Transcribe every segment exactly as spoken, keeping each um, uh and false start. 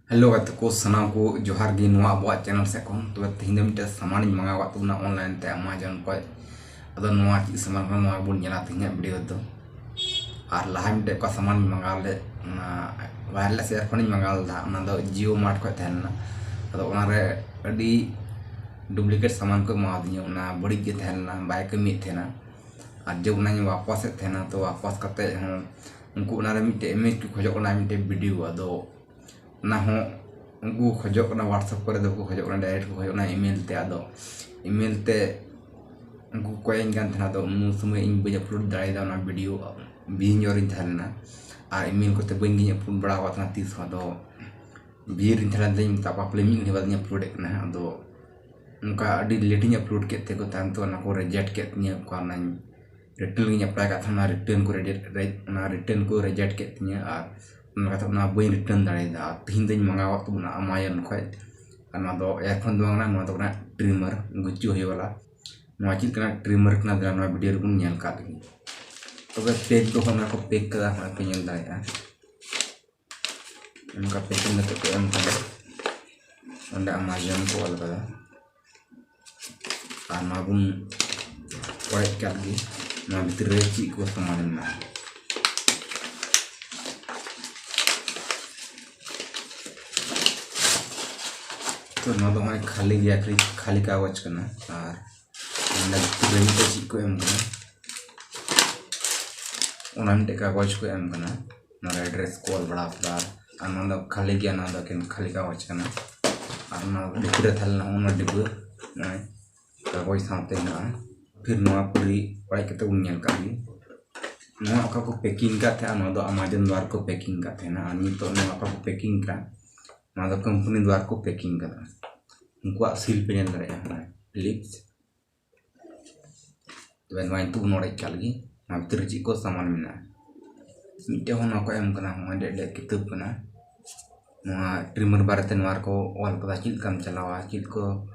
Hello ᱜᱟᱛᱮ ᱠᱚ, ᱥᱟᱱᱟᱢ ᱠᱚ ᱡᱚᱦᱟᱨ ᱜᱮ ᱱᱚᱣᱟ ᱟᱵᱚᱣᱟᱜ ᱪᱮᱱᱮᱞ ᱥᱮᱫ ᱠᱷᱚᱱ᱾ ᱛᱚᱵᱮ ᱛᱮᱦᱮᱧ ᱫᱚ ᱢᱤᱫᱴᱮᱡ ᱥᱟᱢᱟᱱᱤᱧ ᱢᱟᱸᱜᱟᱣ ᱟᱠᱟᱫ ᱛᱟᱵᱚᱱᱟ ᱚᱱᱞᱟᱭᱤᱱ ᱛᱮ ᱟᱢᱟᱡᱚᱱ ᱠᱷᱚᱡ᱾ ᱟᱫᱚ ᱱᱚᱣᱟ ᱪᱮᱫ ᱥᱟᱢᱟᱱ ᱠᱟᱱᱟ ᱱᱚᱣᱟ ᱵᱚᱱ ᱧᱮᱞᱟ ᱛᱮᱦᱮᱧᱟᱜ ᱵᱷᱤᱰᱤᱭᱳ ᱨᱮᱫᱚ᱾ ᱟᱨ ᱞᱟᱦᱟ ᱢᱤᱫᱴᱮᱡ ᱚᱠᱟ ᱥᱟᱢᱟᱱᱤᱧ ᱢᱟᱸᱜᱟᱣ ᱞᱮᱫ, ᱚᱱᱟ ᱣᱟᱭᱟᱨᱞᱮᱥ ᱤᱭᱟᱨᱯᱷᱳᱱᱤᱧ ᱢᱟᱸᱜᱟᱣ ᱞᱮᱫᱟ, ᱚᱱᱟ ᱫᱚ ᱡᱤᱭᱳ ᱢᱟᱨᱴ ᱠᱷᱚᱡ ᱛᱟᱦᱮᱸ ᱞᱮᱱᱟ᱾ ᱟᱫᱚ ᱚᱱᱟᱨᱮ ᱟᱹᱰᱤ ᱰᱩᱯᱞᱤᱠᱮᱴ ᱥᱟᱢᱟᱱ ᱠᱚ ᱮᱢᱟᱣᱟᱫᱤᱧᱟ, ᱚᱱᱟ ᱵᱟᱹᱲᱤᱡ ᱜᱮ ᱛᱟᱦᱮᱸ ᱞᱮᱱᱟ, ᱵᱟᱭ ᱠᱟᱹᱢᱤᱭᱮᱫ ᱛᱟᱦᱮᱱᱟ᱾ ᱟᱨ ᱡᱮ ᱚᱱᱟᱧ ᱣᱟᱯᱟᱥᱮᱫ ᱛᱟᱦᱮᱱᱟ, ᱛᱚ ᱣᱟᱯᱟᱥ ᱠᱟᱛᱮ ᱦᱚᱸ ᱩᱱᱠᱩ ᱚᱱᱟᱨᱮ ᱢᱤᱫᱴᱮᱡ ᱤᱢᱮᱡᱽ ᱠᱚ ᱠᱷᱚᱡᱚᱜ ᱠᱟᱱᱟ, ᱢᱤᱫᱴᱮᱡ ᱵᱷᱤᱰᱤᱭᱳ᱾ ᱟᱫᱚ ᱚᱱᱟ ᱦᱚᱸ ᱩᱱᱠᱩ ᱠᱷᱚᱡᱚᱜ ᱠᱟᱱᱟ, WhatsApp ᱠᱚᱨᱮ ᱫᱚ ᱵᱟᱠᱚ ᱠᱷᱚᱡᱚᱜ ᱠᱟᱱᱟ, ᱰᱟᱭᱨᱮᱠᱴ ᱠᱚ ᱠᱷᱚᱡᱚᱜ ᱠᱟᱱᱟ ᱤᱢᱮᱞ ᱛᱮ᱾ ᱟᱫᱚ ᱤᱢᱮᱞ ᱛᱮ ᱩᱱᱠᱩ ᱠᱚᱭᱮᱧ ᱠᱟᱱ ᱛᱟᱦᱮᱱᱟ, ᱟᱫᱚ ᱩᱱ ᱥᱚᱢᱚᱭ ᱤᱧ ᱵᱟᱹᱧ ᱟᱯᱞᱳᱰ ᱫᱟᱲᱮᱭᱟᱫᱟ ᱚᱱᱟ ᱵᱷᱤᱰᱤᱭᱳ, ᱵᱤᱡᱤ ᱧᱚᱜ ᱨᱤᱧ ᱛᱟᱦᱮᱸ ᱞᱮᱱᱟ᱾ ᱟᱨ ᱤᱢᱮᱞ ᱠᱚᱛᱮ ᱵᱟᱹᱧ ᱜᱤᱧ ᱟᱯᱞᱳᱰ ᱵᱟᱲᱟ ᱟᱠᱟᱫ ᱛᱟᱦᱮᱱᱟ ᱛᱤᱥ ᱦᱚᱸ᱾ ᱟᱫᱚ ᱵᱤᱡᱤ ᱨᱤᱧ ᱛᱟᱦᱮᱸ ᱞᱮᱱ ᱛᱮ ᱢᱮᱛᱟᱜ ᱠᱚᱣᱟ ᱯᱟᱞᱮ ᱢᱤᱫ ᱜᱷᱟᱹᱲᱤ ᱵᱟᱫᱽ ᱤᱧ ᱟᱯᱞᱳᱰᱮᱫ ᱠᱟᱱᱟ᱾ ᱟᱫᱚ ᱚᱱᱠᱟ ᱟᱹᱰᱤ ᱞᱮᱴ ᱤᱧ ᱟᱯᱞᱳᱰ ᱠᱮᱫ ᱛᱮ ᱠᱚ ᱛᱟᱭᱚᱢ ᱛᱮ ᱚᱱᱟ ᱠᱚ ᱨᱤᱡᱮᱠᱴ ᱠᱮᱫ ᱛᱤᱧᱟᱹ᱾ ᱚᱠᱟ ᱚᱱᱟᱧ ᱨᱤᱴᱟᱨᱱ ᱞᱟᱹᱜᱤᱫ ᱤᱧ ᱮᱯᱞᱟᱭ ᱟᱠᱟᱫ ᱛᱟᱦᱮᱱᱟ, ᱚᱱᱟ ᱨᱤᱴᱟᱨᱱ ᱠᱚ ᱨᱮᱡᱮᱠᱴ, ᱚᱱᱟ ᱨᱤᱴᱟᱨᱱ ᱠᱚ ᱨᱤᱡᱮᱠᱴ ᱠᱮᱫ ᱛᱤᱧᱟᱹ᱾ ᱟᱨ ᱚᱱᱟ ᱠᱟᱛᱮ ᱚᱱᱟ ᱵᱟᱹᱧ ᱨᱤᱴᱟᱨᱱ ᱫᱟᱲᱮᱭᱟᱫᱟ᱾ ᱟᱨ ᱛᱤᱦᱤᱧ ᱫᱚᱧ ᱢᱟᱸᱜᱟᱣ ᱟᱠᱟᱫ ᱛᱟᱵᱚᱱᱟ ᱟᱢᱟᱡᱚᱱ ᱠᱷᱚᱡ᱾ ᱟᱨ ᱱᱚᱣᱟ ᱫᱚ ᱤᱭᱟᱨᱯᱷᱳᱱ ᱫᱚ ᱵᱟᱝ ᱠᱟᱱᱟ, ᱱᱚᱣᱟ ᱫᱚ ᱠᱟᱱᱟ ᱴᱨᱤᱢᱟᱨ, ᱜᱩᱪᱩ ᱦᱩᱭᱩᱜ ᱵᱟᱞᱟ᱾ ᱱᱚᱣᱟ ᱪᱮᱫ ᱠᱟᱱᱟ ᱴᱨᱤᱢᱟᱨ ᱠᱟᱱᱟ, ᱫᱮᱞᱟ ᱱᱚᱣᱟ ᱵᱷᱤᱰᱤᱭᱳ ᱨᱮᱵᱚᱱ ᱧᱮᱞ ᱠᱟᱜ ᱞᱮᱜᱮ᱾ ᱛᱚᱵᱮ ᱯᱮᱠ ᱫᱚ ᱚᱱᱟ ᱠᱚ ᱯᱮᱠ ᱠᱟᱫᱟ, ᱱᱚᱜᱼᱚᱭ ᱯᱮ ᱧᱮᱞ ᱫᱟᱲᱮᱭᱟᱜᱼᱟ᱾ ᱚᱱᱠᱟ ᱯᱮᱠᱤᱝ ᱠᱟᱛᱮ ᱠᱚ ᱮᱢ ᱠᱟᱫᱟ, ᱚᱸᱰᱮ ᱟᱢᱟᱡᱚᱱ ᱠᱚ ᱚᱞ ᱠᱟᱫᱟ᱾ ᱟᱨ ᱱᱚᱣᱟ ᱵᱚᱱ ᱚᱲᱮᱡ ᱠᱟᱜ ᱜᱮ, ᱱᱚᱣᱟ ᱵᱷᱤᱛᱨᱤ ᱨᱮ ᱪᱮᱫ ᱠᱚ ᱥᱟᱢᱟᱱ ᱢᱮᱱᱟᱜᱼᱟ᱾ ᱛᱚ ᱱᱚᱣᱟ ᱫᱚ ᱱᱚᱜᱼᱚᱭ ᱠᱷᱟᱹᱞᱤ ᱜᱮᱭᱟ, ᱠᱷᱟᱹᱞᱤ, ᱠᱷᱟᱹᱞᱤ ᱠᱟᱜᱚᱡᱽ ᱠᱟᱱᱟ᱾ ᱟᱨ ᱚᱱᱟ ᱵᱷᱤᱛᱨᱤ ᱨᱮ ᱪᱮᱫ ᱠᱚ ᱮᱢ ᱠᱟᱱᱟ, ᱚᱱᱟ ᱢᱤᱫᱴᱮᱡ ᱠᱟᱜᱚᱡᱽ ᱠᱚ ᱮᱢ ᱠᱟᱱᱟ᱾ ᱱᱚᱣᱟ ᱨᱮ ᱮᱰᱨᱮᱥ ᱠᱚ ᱚᱞ ᱵᱟᱲᱟ ᱠᱟᱫᱟ᱾ ᱟᱨ ᱱᱚᱣᱟ ᱫᱚ ᱠᱷᱟᱹᱞᱤ ᱜᱮᱭᱟ, ᱱᱚᱣᱟ ᱫᱚ ᱮᱠᱮᱱ ᱠᱷᱟᱹᱞᱤ ᱠᱟᱜᱚᱡᱽ ᱠᱟᱱᱟ᱾ ᱟᱨ ᱚᱱᱟ ᱵᱷᱤᱛᱨᱤ ᱨᱮ ᱛᱟᱦᱮᱸ ᱞᱮᱱᱟ ᱚᱱᱟ ᱰᱤᱵᱟᱹ, ᱱᱚᱜᱼᱚᱭ ᱠᱟᱜᱚᱡᱽ ᱥᱟᱶᱛᱮ ᱦᱮᱱᱟᱜᱼᱟ᱾ ᱯᱷᱤᱨ ᱱᱚᱣᱟ ᱯᱩᱨᱤ ᱚᱲᱮᱡ ᱠᱟᱛᱮ ᱵᱚᱱ ᱧᱮᱞ ᱠᱟᱜ ᱜᱮ᱾ ᱱᱚᱣᱟ ᱚᱠᱟ ᱠᱚ ᱯᱮᱠᱤᱝ ᱠᱟᱜ ᱛᱟᱦᱮᱸᱜᱼᱟ, ᱱᱚᱣᱟ ᱫᱚ ᱟᱢᱟᱡᱚᱱ ᱫᱩᱣᱟᱨ ᱠᱚ ᱯᱮᱠᱤᱝ ᱠᱟᱜ ᱛᱟᱦᱮᱱᱟ᱾ ᱟᱨ ᱱᱤᱛᱚᱜ ᱱᱚᱣᱟ ᱚᱠᱟ ᱠᱚ ᱯᱮᱠᱤᱝ ᱠᱟᱜ, ᱱᱚᱣᱟ ᱫᱚ ᱠᱳᱢᱯᱟᱱᱤ ᱫᱩᱣᱟᱨ ᱠᱚ ᱯᱮᱠᱤᱝ ᱠᱟᱫᱟ᱾ ᱩᱱᱠᱩᱣᱟᱜ ᱥᱤᱞ ᱯᱮ ᱧᱮᱞ ᱫᱟᱲᱮᱭᱟᱜᱼᱟ, ᱱᱚᱣᱟ ᱯᱷᱤᱞᱤᱯᱥ᱾ ᱛᱚᱵᱮ ᱱᱚᱣᱟ ᱱᱤᱛᱚᱜ ᱵᱚᱱ ᱚᱲᱮᱡ ᱠᱟᱜ ᱞᱮᱜᱮ, ᱱᱚᱣᱟ ᱵᱷᱤᱛᱨᱤ ᱨᱮ ᱪᱮᱫ ᱠᱚ ᱥᱟᱢᱟᱱ ᱢᱮᱱᱟᱜᱼᱟ᱾ ᱢᱤᱫᱴᱮᱡ ᱦᱚᱸ ᱱᱚᱣᱟ ᱠᱚ ᱮᱢ ᱠᱟᱱᱟ, ᱦᱚᱸᱜᱼᱚᱭ ᱰᱮᱡ ᱰᱮᱡ ᱠᱤᱛᱟᱹᱵ ᱠᱟᱱᱟ᱾ ᱱᱚᱣᱟ ᱴᱨᱤᱢᱟᱨ ᱵᱟᱨᱮᱛᱮ ᱱᱚᱣᱟ ᱨᱮᱠᱚ ᱚᱞ ᱠᱟᱫᱟ, ᱪᱮᱫ ᱞᱮᱠᱟᱢ ᱪᱟᱞᱟᱣᱟ, ᱪᱮᱫ ᱠᱚ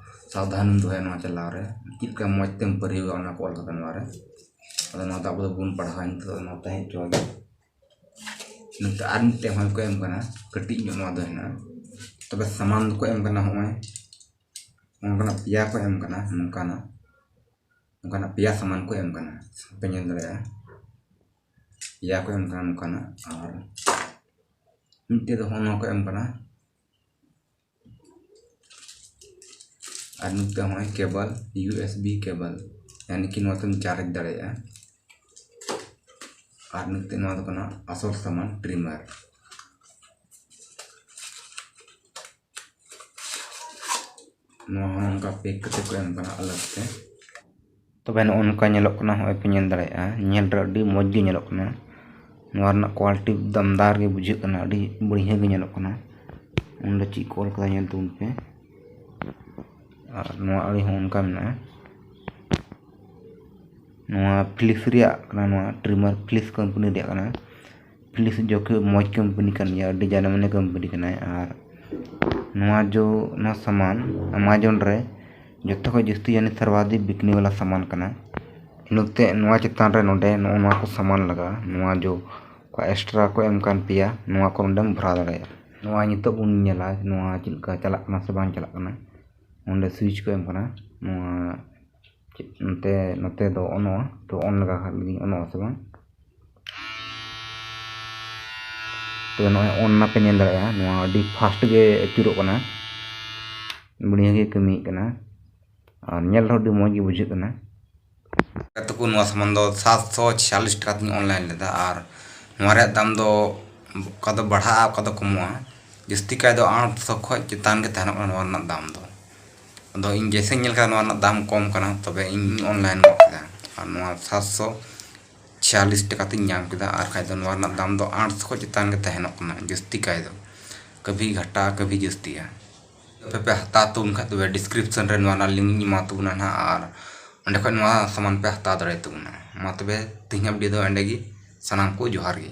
ᱥᱟᱵᱫᱷᱟᱱᱮᱢ ᱫᱚᱦᱚᱭᱟ ᱱᱚᱣᱟ ᱪᱟᱞᱟᱣ ᱨᱮ, ᱪᱮᱫ ᱞᱮᱠᱟ ᱢᱚᱡᱽ ᱛᱮᱢ ᱯᱟᱹᱨᱤᱭᱟᱹᱣᱟ, ᱚᱱᱟ ᱠᱚ ᱚᱞ ᱠᱟᱫᱟ ᱱᱚᱣᱟ ᱨᱮ᱾ ᱟᱫᱚ ᱱᱚᱣᱟ ᱫᱚ ᱟᱵᱚ ᱫᱚ ᱵᱚᱱ ᱯᱟᱲᱦᱟᱣᱟ ᱱᱤᱛᱚᱜ ᱫᱚ, ᱱᱚᱣᱟ ᱛᱟᱦᱮᱸ ᱦᱚᱪᱚ ᱜᱮ᱾ ᱱᱚᱛᱮ ᱟᱨ ᱢᱤᱫᱴᱮᱡ ᱦᱚᱸ ᱠᱚ ᱮᱢ ᱠᱟᱱᱟ, ᱠᱟᱹᱴᱤᱡ ᱧᱚᱜ ᱱᱚᱣᱟ ᱫᱚ ᱦᱮᱱᱟᱜᱼᱟ᱾ ᱛᱚᱵᱮ ᱥᱟᱢᱟᱱ ᱫᱚᱠᱚ ᱮᱢ ᱠᱟᱱᱟ ᱱᱚᱜᱼᱚᱭ ᱱᱚᱝᱠᱟᱱᱟᱜ ᱯᱮᱭᱟ ᱠᱚ ᱮᱢ ᱠᱟᱱᱟ, ᱱᱚᱝᱠᱟᱱᱟᱜ ᱱᱚᱝᱠᱟᱱᱟᱜ ᱯᱮᱭᱟ ᱥᱟᱢᱟᱱ ᱠᱚ ᱮᱢ ᱠᱟᱱᱟ᱾ ᱯᱮ ᱧᱮᱞ ᱫᱟᱲᱮᱭᱟᱜᱼᱟ, ᱯᱮᱭᱟ ᱠᱚ ᱮᱢ ᱠᱟᱱᱟ ᱱᱚᱝᱠᱟᱱᱟᱜ᱾ ᱟᱨ ᱢᱤᱫᱴᱮᱡ ᱫᱚ ᱦᱚᱸᱜᱼᱚ ᱱᱚᱣᱟ ᱠᱚ ᱮᱢ ᱠᱟᱱᱟ, ᱟᱨ ᱢᱤᱫᱴᱮᱡ ᱦᱚᱸᱜᱼᱚᱭ ᱠᱮᱵᱚᱞ, ᱤᱭᱩ ᱮᱥ ᱵᱤ ᱠᱮᱵᱚᱞ, ᱭᱟᱱᱤ ᱠᱤ ᱱᱚᱣᱟ ᱛᱮᱢ ᱪᱟᱨᱡᱽ ᱫᱟᱲᱮᱭᱟᱜᱼᱟ᱾ ᱟᱨ ᱢᱤᱫᱴᱮᱡ ᱱᱚᱣᱟ ᱫᱚ ᱠᱟᱱᱟ ᱟᱥᱚᱞ ᱥᱟᱢᱟᱱ, ᱴᱨᱤᱢᱟᱨ᱾ ᱱᱚᱣᱟ ᱦᱚᱸ ᱚᱱᱠᱟ ᱯᱮᱠ ᱠᱟᱛᱮ ᱠᱚ ᱮᱢ ᱠᱟᱱᱟ ᱟᱞᱟᱜᱽ ᱛᱮ᱾ ᱛᱚᱵᱮ ᱱᱚᱜᱼᱚ ᱱᱚᱝᱠᱟ ᱧᱮᱞᱚᱜ ᱠᱟᱱᱟ, ᱦᱚᱸᱜᱼᱚᱭ ᱯᱮ ᱧᱮᱞ ᱫᱟᱲᱮᱭᱟᱜᱼᱟ, ᱧᱮᱞ ᱨᱮ ᱟᱹᱰᱤ ᱢᱚᱡᱽ ᱜᱮ ᱧᱮᱞᱚᱜ ᱠᱟᱱᱟ᱾ ᱱᱚᱣᱟ ᱨᱮᱱᱟᱜ ᱠᱳᱣᱟᱞᱤᱴᱤ ᱫᱟᱢᱫᱟᱨ ᱜᱮ ᱵᱩᱡᱷᱟᱹᱜ ᱠᱟᱱᱟ, ᱟᱹᱰᱤ ᱵᱟᱹᱲᱦᱤᱭᱟᱹ ᱜᱮ ᱧᱮᱞᱚᱜ ᱠᱟᱱᱟ᱾ ᱚᱸᱰᱮ ᱪᱮᱫ ᱠᱚ ᱚᱞ ᱠᱟᱫᱟ ᱧᱮᱞ ᱛᱟᱵᱚᱱ ᱯᱮ᱾ ᱟᱨ ᱱᱚᱣᱟ ᱟᱹᱲᱤ ᱦᱚᱸ ᱚᱱᱠᱟ ᱢᱮᱱᱟᱜᱼᱟ᱾ ᱱᱚᱣᱟ ᱯᱷᱤᱞᱤᱯᱥ ᱨᱮᱭᱟᱜ ᱠᱟᱱᱟ, ᱱᱚᱣᱟ ᱴᱨᱤᱢᱟᱨ ᱯᱷᱤᱞᱤᱯᱥ ᱠᱳᱢᱯᱟᱱᱤ ᱨᱮᱭᱟᱜ ᱠᱟᱱᱟ᱾ ᱯᱷᱤᱞᱤᱯᱥ ᱡᱚᱠᱷᱮᱡ ᱢᱚᱡᱽ ᱠᱳᱢᱯᱟᱱᱤ ᱠᱟᱱ ᱜᱮᱭᱟ, ᱟᱹᱰᱤ ᱡᱟᱱᱮ ᱢᱟᱱᱮ ᱠᱳᱢᱯᱟᱱᱤ ᱠᱟᱱᱟᱭ᱾ ᱟᱨ ᱱᱚᱣᱟ ᱡᱚ ᱱᱚᱣᱟ ᱥᱟᱢᱟᱱ ᱟᱢᱟᱡᱚᱱ ᱨᱮ ᱡᱚᱛᱚ ᱠᱷᱚᱱ ᱡᱟᱹᱥᱛᱤ ᱡᱟᱹᱱᱤᱡ ᱥᱚᱨᱵᱟᱫᱷᱤᱠ ᱵᱤᱠᱱᱤ ᱵᱟᱞᱟ ᱥᱟᱢᱟᱱ ᱠᱟᱱᱟ᱾ ᱤᱱᱟᱹᱛᱮ ᱱᱚᱣᱟ ᱪᱮᱛᱟᱱ ᱨᱮ ᱱᱚᱰᱮ ᱱᱚᱜᱼᱚ ᱱᱚᱣᱟ ᱠᱚ ᱥᱟᱢᱟᱱ ᱞᱟᱜᱟᱜᱼᱟ᱾ ᱱᱚᱣᱟ ᱡᱚ ᱚᱠᱟ ᱮᱠᱥᱴᱨᱟ ᱠᱚ ᱮᱢ ᱠᱟᱱ ᱯᱮᱭᱟ, ᱱᱚᱣᱟ ᱠᱚ ᱱᱚᱰᱮᱢ ᱵᱷᱚᱨᱟᱣ ᱫᱟᱲᱮᱭᱟᱜᱼᱟ᱾ ᱱᱚᱣᱟ ᱱᱤᱛᱚᱜ ᱵᱚᱱ ᱧᱮᱞᱟ ᱱᱚᱣᱟ ᱪᱮᱫ ᱞᱮᱠᱟ ᱪᱟᱞᱟᱜ ᱠᱟᱱᱟ ᱥᱮ ᱵᱟᱝ ᱪᱟᱞᱟᱜ ᱠᱟᱱᱟ᱾ ᱱᱚᱰᱮ ᱥᱩᱭᱤᱪ ᱠᱚ ᱮᱢ ᱠᱟᱱᱟ, ᱱᱚᱣᱟ ᱪᱮᱫ ᱱᱚᱛᱮ ᱱᱚᱛᱮ ᱫᱚ ᱚᱱᱚᱜᱼᱟ᱾ ᱛᱚ ᱚᱱ ᱞᱮᱜᱟ ᱠᱷᱟᱱ ᱜᱮ ᱚᱱᱚᱜᱼᱟ ᱥᱮ ᱵᱟᱝ? ᱛᱚᱵᱮ ᱱᱚᱜᱼᱚᱭ ᱚᱱ ᱱᱟ ᱯᱮ ᱧᱮᱞ ᱫᱟᱲᱮᱭᱟᱜᱼᱟ, ᱱᱚᱣᱟ ᱟᱹᱰᱤ ᱯᱷᱟᱥᱴ ᱜᱮ ᱟᱹᱪᱩᱨᱚᱜ ᱠᱟᱱᱟ, ᱵᱟᱹᱲᱤᱭᱟᱹ ᱜᱮ ᱠᱟᱹᱢᱤᱭᱮᱫ ᱠᱟᱱᱟ᱾ ᱟᱨ ᱧᱮᱞ ᱨᱮᱦᱚᱸ ᱟᱹᱰᱤ ᱢᱚᱡᱽ ᱜᱮ ᱵᱩᱡᱷᱟᱹᱜ ᱠᱟᱱᱟ᱾ ᱛᱟᱠᱚ ᱱᱚᱣᱟ ᱥᱟᱢᱟᱱ ᱫᱚ ᱥᱟᱛᱥᱚ ᱪᱷᱤᱭᱟᱞᱤᱥ ᱴᱟᱠᱟ ᱛᱤᱧ ᱚᱱᱞᱟᱭᱤᱱ ᱞᱮᱫᱟ, ᱟᱨ ᱱᱚᱣᱟ ᱨᱮᱭᱟᱜ ᱫᱟᱢ ᱫᱚ ᱚᱠᱟ ᱫᱚ ᱵᱟᱲᱦᱟᱜᱼᱟ, ᱚᱠᱟ ᱫᱚ ᱠᱚᱢᱚᱜᱼᱟ᱾ ᱡᱟᱹᱥᱛᱤ ᱠᱟᱭ ᱫᱚ ᱟᱴᱥᱚ ᱠᱷᱚᱱ ᱪᱮᱛᱟᱱ ᱜᱮ ᱛᱟᱦᱮᱱᱚᱜ ᱠᱟᱱᱟ ᱱᱚᱣᱟ ᱨᱮᱱᱟᱜ ᱫᱟᱢ ᱫᱚ᱾ ᱟᱫᱚ ᱤᱧ ᱡᱮᱭᱥᱮᱧ ᱧᱮᱞ ᱠᱟᱫᱟ, ᱱᱚᱣᱟ ᱨᱮᱱᱟᱜ ᱫᱟᱢ ᱠᱚᱢ ᱠᱟᱱᱟ, ᱛᱚᱵᱮ ᱤᱧ ᱚᱱᱞᱟᱭᱤᱱ ᱜᱚᱫ ᱠᱮᱫᱟ, ᱟᱨ ᱱᱚᱣᱟ ᱥᱟᱛᱥᱚ ᱪᱷᱤᱭᱟᱞᱤᱥ ᱴᱟᱠᱟ ᱛᱤᱧ ᱧᱟᱢ ᱠᱮᱫᱟ᱾ ᱟᱨ ᱠᱷᱟᱡ ᱫᱚ ᱱᱚᱣᱟ ᱨᱮᱱᱟᱜ ᱫᱟᱢ ᱫᱚ ᱟᱴᱥᱚ ᱠᱷᱚᱱ ᱪᱮᱛᱟᱱ ᱜᱮ ᱛᱟᱦᱮᱱᱚᱜ ᱠᱟᱱᱟ ᱡᱟᱹᱥᱛᱤ ᱠᱟᱭ ᱫᱚ, ᱠᱟᱵᱷᱤ ᱜᱷᱟᱴᱟ ᱠᱟᱵᱷᱤ ᱡᱟᱹᱥᱛᱤᱭᱟ᱾ ᱟᱯᱮ ᱯᱮ ᱦᱟᱛᱟᱣ ᱛᱟᱵᱚᱱ ᱠᱷᱟᱡ, ᱛᱚᱵᱮ ᱰᱤᱥᱠᱨᱤᱯᱥᱚᱱ ᱨᱮ ᱱᱚᱣᱟ ᱨᱮᱱᱟᱜ ᱞᱤᱝᱠ ᱤᱧ ᱮᱢᱟ ᱛᱟᱵᱚᱱᱟ ᱱᱟᱦᱟᱜ, ᱟᱨ ᱚᱸᱰᱮ ᱠᱷᱚᱱ ᱱᱚᱣᱟ ᱥᱟᱢᱟᱱ ᱯᱮ ᱦᱟᱛᱟᱣ ᱫᱟᱲᱮᱭᱟᱜ ᱛᱟᱵᱚᱱᱟ᱾ ᱢᱟ ᱛᱚᱵᱮ ᱛᱮᱦᱮᱧᱟᱜ ᱵᱷᱤᱰᱤᱭᱳ ᱫᱚ ᱮᱸᱰᱮ ᱜᱮ᱾ ᱥᱟᱱᱟᱢ ᱠᱚ ᱡᱚᱦᱟᱨ ᱜᱮ᱾